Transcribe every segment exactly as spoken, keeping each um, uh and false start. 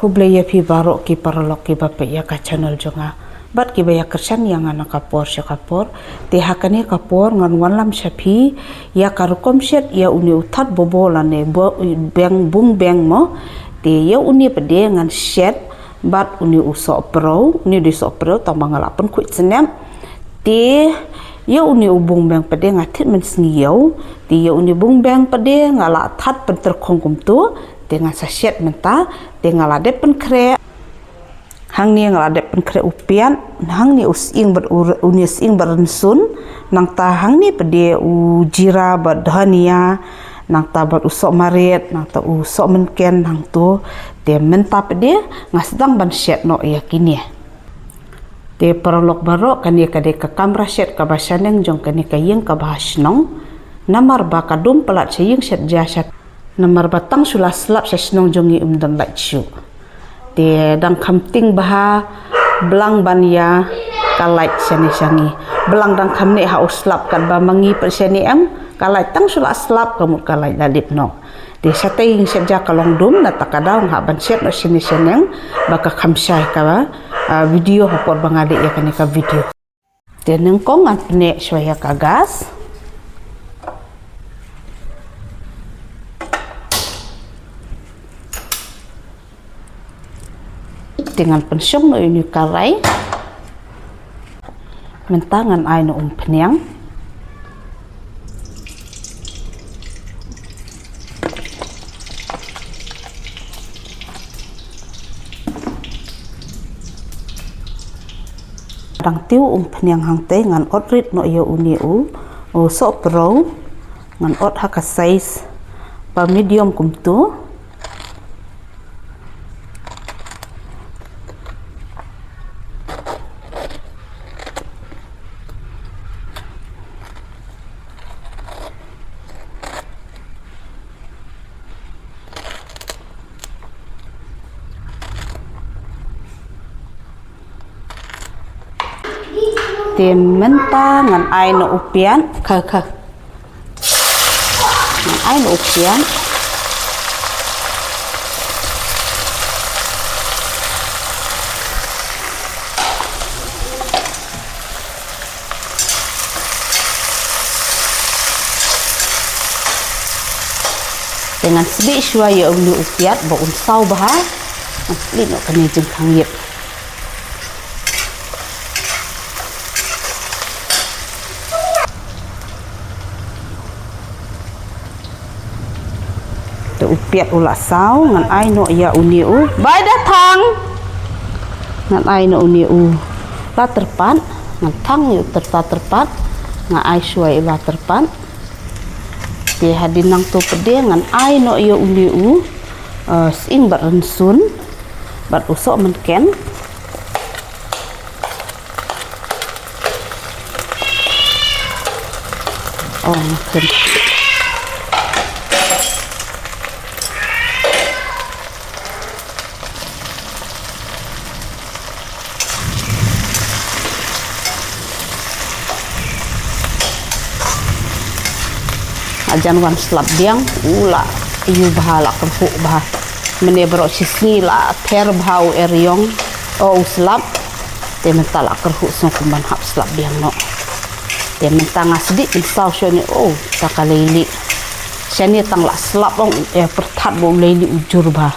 Khublei ïa phi baroh ki paralok kiba peit ïa ka channel jong nga bad kiba ïa kyrshan ïa nga na ka por sha ka por. Te ha kane ka por ngan wanlam sha phi ïa ka rukom shet ïa une u thad bobo lane bo-, beng, bung beng mo. Te ïa une pat de ngan shet bad une u sohpyrrew, une u dei sohpyrrew tang ba nga la pynkhuid snem. Te ïa une u bung beng pat de nga thied mynsngi ïa u. Te ïa une u bung beng pat de nga la thad pyntyrkhong kumto. Te ngan sa shet mynta. Te nga la dep pynkhreh. Hangne nga la dep pynkhreh u piat, hangne u sying bad u, une u sying bad rynsun, nangta hangne pat de u jira bad dhania, nangta bad u sohmarit, nangta u sohmynken hangto. Te mynta pat de nga sdang ban shet noh ïa kine. Te paralok baroh, kane ka dei ka kamra shet kaba shaneng jong kane ka ïing kaba ha shnong. Namar ba ka dum palat sha ïing shet ja sha. Namar ba tang shu la slap sha shnong jong ngi, ym don light shuh. Te dang kham tieng bha blang ban ïa ka light shane sha ngi. Blang dang kham neh ha u slap katba ma ngi pat shane em. Ka light tang shu la slap ka mut ka light la dip noh. Te shatei ïing shet ja ka long dum, nangta ka daw nga hap ban shet noh shane shaneng ba ka kham shai ka, ah, video ha por ba nga leh ïa kane ka video. Te nyngkong ngan pyneh shuwa ïa ka gas. Te ngan pynshong noh ïa une u karai. Mynta ngan ai noh umphniang. Dang tiew umphniang hangtei ngan ot rit noh ïa une u, u sohpyrrew, ngan ot ha ka size ba medium kumto. Te mynta ngan ai noh u piat, kha, kha. Ngan ai noh u piat. Te ngan sbih shuwa ïa une u piat ba un saw bha. Ngan sbih noh kane jingkhang ïit. Te u piat u la saw, ngan ai noh ïa une u. Bai da thang. Ngan ai noh une u la tyrpad, ngan thang ïa u tyrta tyrpad, nga ai shuwa ïa u la tyrpad. Te hadien nangto pat de ngan ai noh ïa une u, eh, sying bad rynsun bad u sohmynken. Oh, makin. Hajan wan slap biang, u la ïu bha, la kyrhuh bha. Mynne baroh shisngi la ther bha u eriong, o u slap. Te mynta la kyrhuh sngewbha ban hap slap biang noh. Te mynta nga sdih pynsaw shane, o, ta ka leilieh. Shane tang la slap ong, eh, pyrthat ba u leilieh u jur bha.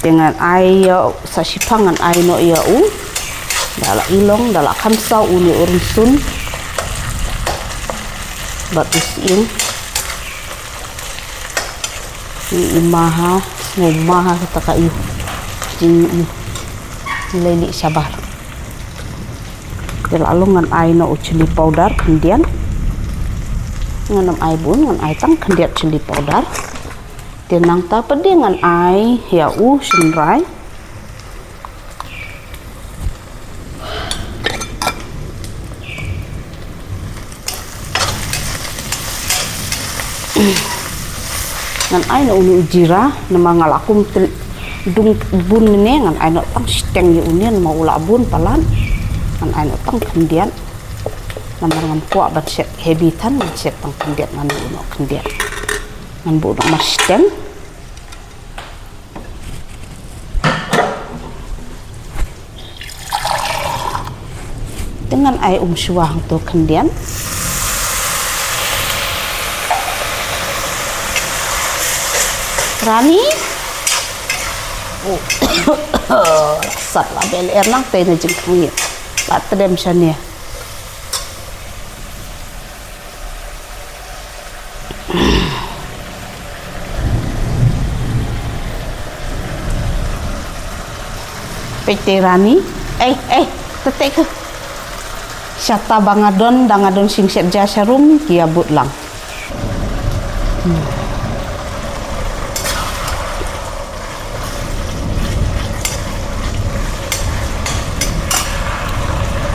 Te ngan ai ïa u, sa shiphang ngan ai noh ïa u. Da la i long, da la kham saw une u rynsun. Bad u sying. I, i maha, sngew maha kata ka ïu. Jing ïu. Leilieh shabar. Te la long ngan ai noh u chilli powder khyndiat. Ngan ym ai bun, ngan ai tang khyndiat chilli powder. Te nangta pat de ngan ai ïa u shynrai. Ngan ai noh une u jira, namar nga la kum tel-, dung bun mynne, ngan ai noh tang shiteng ïa une, namar u la bun palat. Ngan ai noh tang khyndiat. Namar ngam kwah ban shet heavy than, ngan shet tang khyndiat, ngan ai noh khyndiat. Ngan buh noh marshiteng. Te ngan ai um shuwa hangto khyndiat. Rani. Oh. Sat la bel er nang te na jingkhang ïa. La tdem shane. Peit te Rani. Ei, ei, te te ke. Shata ba nga don, da nga don shisha ja sharum, ki ïa bud lang. Hmm.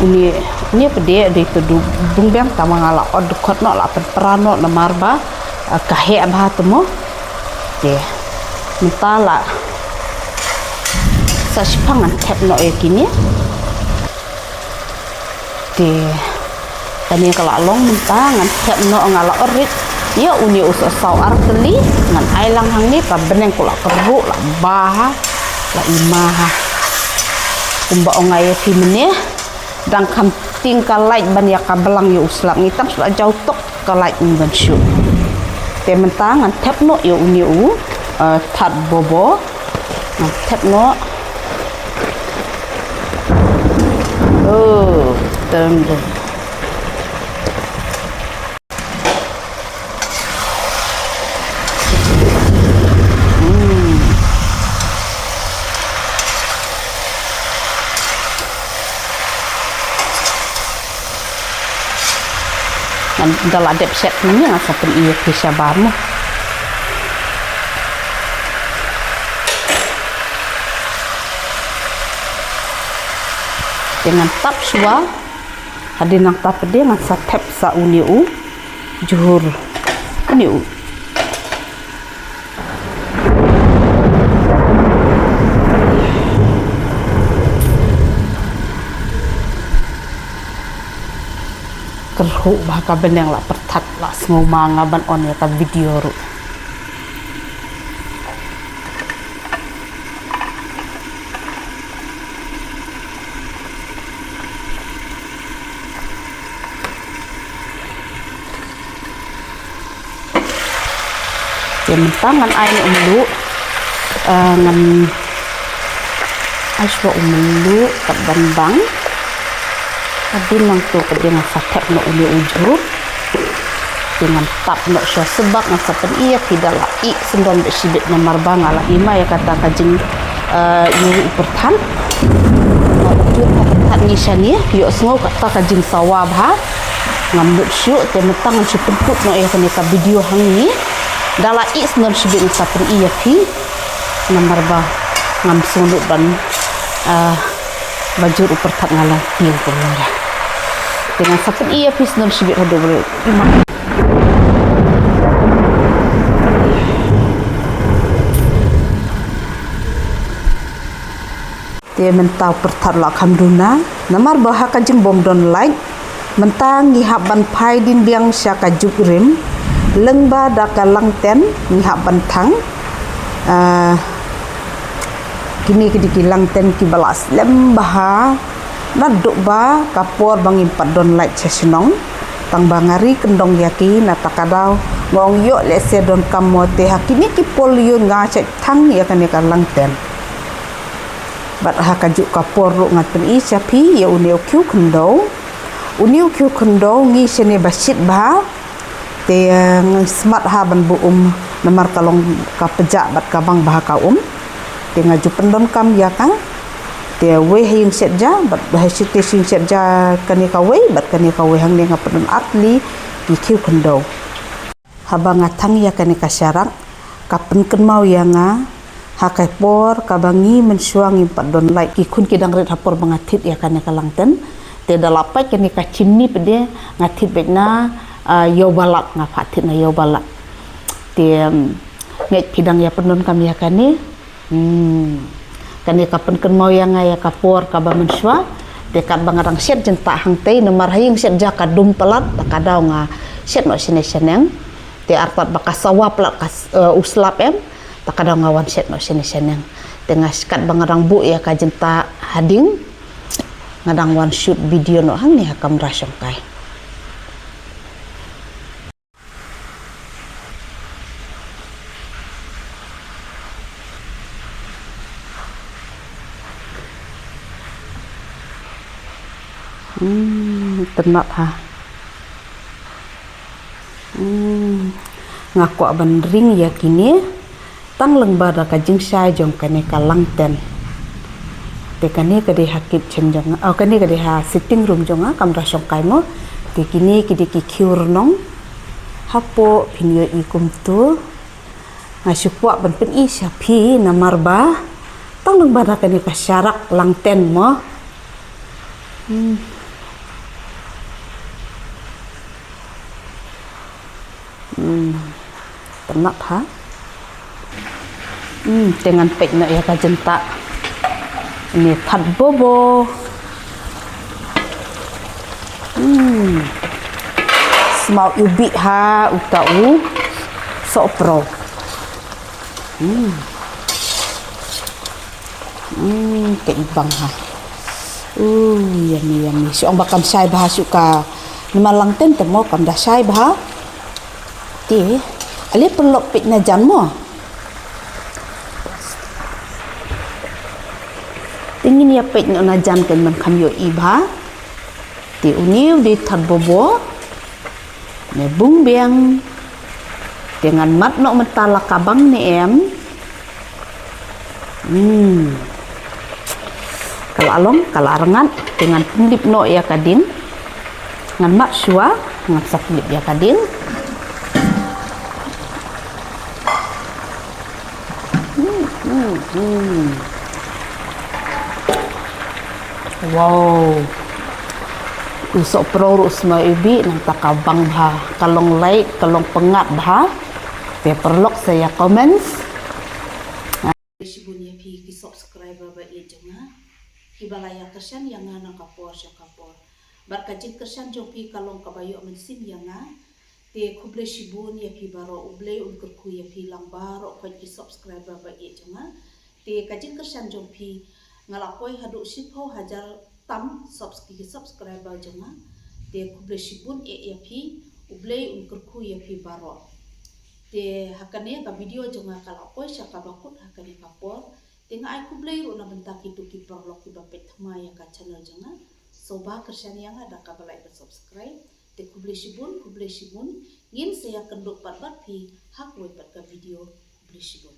Uni, uni pdeng dei tu du, dung biang tang ma nga la ot dkhot noh, la pynpra noh namar ba, eh, ka heh bha tu mo. Te mynta la sa shiphang ngan thep noh ïa kine. Te kane ka la long mynta ngan thep noh, nga la ot rit ïa uni u sohsaw ar tylli, ngan ai lang hangne, ka bneng ka la kyrhuh, la ba ha, la i ma ha. Kumba ong nga ïa phi mynne, dang kham tieng ka light ban ïa ka blang ïa u slap, ngi tang shu la jaw tok ka light ngi ban shu. Te mynta ngan thep noh ïa uni u, eh, that bobo. Ngan thep noh. Oh, teng deh. Hmm. Ngan da la dep shet mynne ngan sa pyni ïa phi shabar mo. Te ngan tap shuwa. Hadien nangta pat de ngan sa thep sa une u jhur. Une u. Kyrhuh bha ka bneng la pyrthat, la sngew ma nga ban on ïa ka video ruh. Te mynta ngan ai ne u mluh, eh, ngan ai shuwa u mluh kat ban bang. Hadien nangta pat de ngan sa thep noh une u jhur. Te ngan tap noh shuwa sa bak, ngan sa pyni ïa phi da la ih syndon beit shibit namar ba nga la ih ma ïa kata ka jing, eh, ïa u pyrthat. Nga la ïoh ka pyrthat ngi shane, ïohsngew kata ka jingsawa bha. Ngam nud shuh, te mynta ngan shu pynkut noh ïa kane ka video hangne. Da la ih syndon shibit ngan sa pyni ïa phi. Namar ba ngam sngewnud ban, eh, ba jur u pyrthat nga la tieng kumne. Te ngan sa pyni ïa phi syndon shibit haduh ba Te mynta u pyrthat la kham duna, namar ba ha ka jingbym don light, mynta ngi hap ban phai dien biang sha ka juk rim, lyngba da ka langten ngi hap ban thang. Ah, kine ki dei ki langten kiba la slem bha, naduh ba ka por ba ngim pat don light sha shnong, tang ba nga ri kyndong ïa ki, na kata ka daw nga ong ïoh lehse donkam mo, te ha kine ki por ïoh nga shait thang ïa kane ka langten. Bad ha kajuh ka por ruh ngan pyni sha phi ïa une u khiew khyndew. Une u khiew khyndew ngi shane ba shit bha. Te, eh, ngi smat ha ban buh um namar ka long ka pjah bad ka bang bha ka um. Te nga ju pyndonkam ïa ka. Te wei ha ïing shet ja bad ha shu te shu ïing shet ja kane kawei bad kane kawei hangne nga pyndon ar tylli ki khiew khyndew. Haba nga thang ïa kane ka sharak, ka pynkynmaw ïa nga ha ka por kaba ngi mynshuwa ngim pat don light, ki khun ki dang rit ha por ba nga thied ïa kane ka langten. Te da la pait kane ka chimney pat de nga thied beit na, ah, ïew balat, nga phah thied na ïew balat. Te, em, ngeit phi dang ïa pyndonkam ïa kane. Hmm. Kane ka pynkynmaw ïa nga ïa ka por kaba mynshuwa. Te katba nga dang shet jyntah hangtei namar ha ïing shet ja ka dum palat, ta ka daw nga shet noh shane shaneng. Te artat ba ka sawa palat ka s-, eh, u slap em, ta ka dang nga wan shet noh shane shaneng. Te nga skat ba nga dang buh ïa ka jingtah hading, nga dang wan shoot video noh hangne ha kamra shongkai. Hmm, tynnat ha. Hmm, nga kwah ban ring ïa kine tang lyngba da ka jingshai jong kane ka langten. Te kane ka dei ha kitchen jong nga, oh, kane ka dei ha sitting room jong nga, kamra shongkai mo. Te kine ki dei ki khiew rnong. Hapoh phin ïohi kumtu. Nga shu kwah ban pyni sha phi namar ba tang lyngba da kane ka sharak langten mo. Hmm. Hmm. Tynnat ha. Hmm, te ngan peit noh ïa ka jingtah. Ine that bobo. Hmm. Smaw iwbih ha uta u sohpro. Hmm. Hmm, ka ibang ha. Uh, yummy, yummy. Shu ong ba kam shai bha shu ka. Namar langten te mo kam da shai bha. Te, ale paralok peit na jan mo. Te ngin ïa peit noh na jan kan man kham ïohi bha. Te une u dei that bobo. Ne bung biang. Te ngan mad noh mynta la ka bang ne em. Hmm. Ka la long, ka la rngat, te ngan pynlip noh ïa ka ding. Ngan mad shuwa, ngan sa pynlip ïa ka ding. Hmm, hmm, hmm. Wow. U sohpro ruh u smaw iwbih nangta ka bang bha, ka long light, ka long pyngngad bha. Te paralok sa ïa comments. Shibun ïa phi ki subscriber ba ïeit jong nga. Kiba la ïa kyrshan ïa nga na ka por sha ka por. Bad ka jingkyrshan jong phi ka long kaba ïoh mynsiem ïa nga. Te khublei shibun ïa phi baroh, U Blei un kyrkhu ïa phi lang baroh khoit ki subscriber ba ïeit jong nga. Te ka jingkyrshan jong phi nga la poi haduh shiphew hajar tam subs-, ki subscriber jong nga. Te khublei shibun eh ïa phi, U Blei un kyrkhu ïa phi baroh. Te ha kane ka video jong nga ka la poi sha kaba kut ha kane ka por. Te nga ai khublei ruh na bynta kito ki paralok kiba peit thymmai ïa ka channel jong nga. Sngewbha kyrshan ïa nga da kaba like bad subscribe. Te khublei shibun, khublei shibun. Ngin sa ïa kynduh pat bad phi ha kawei pat ka video. Khublei shibun.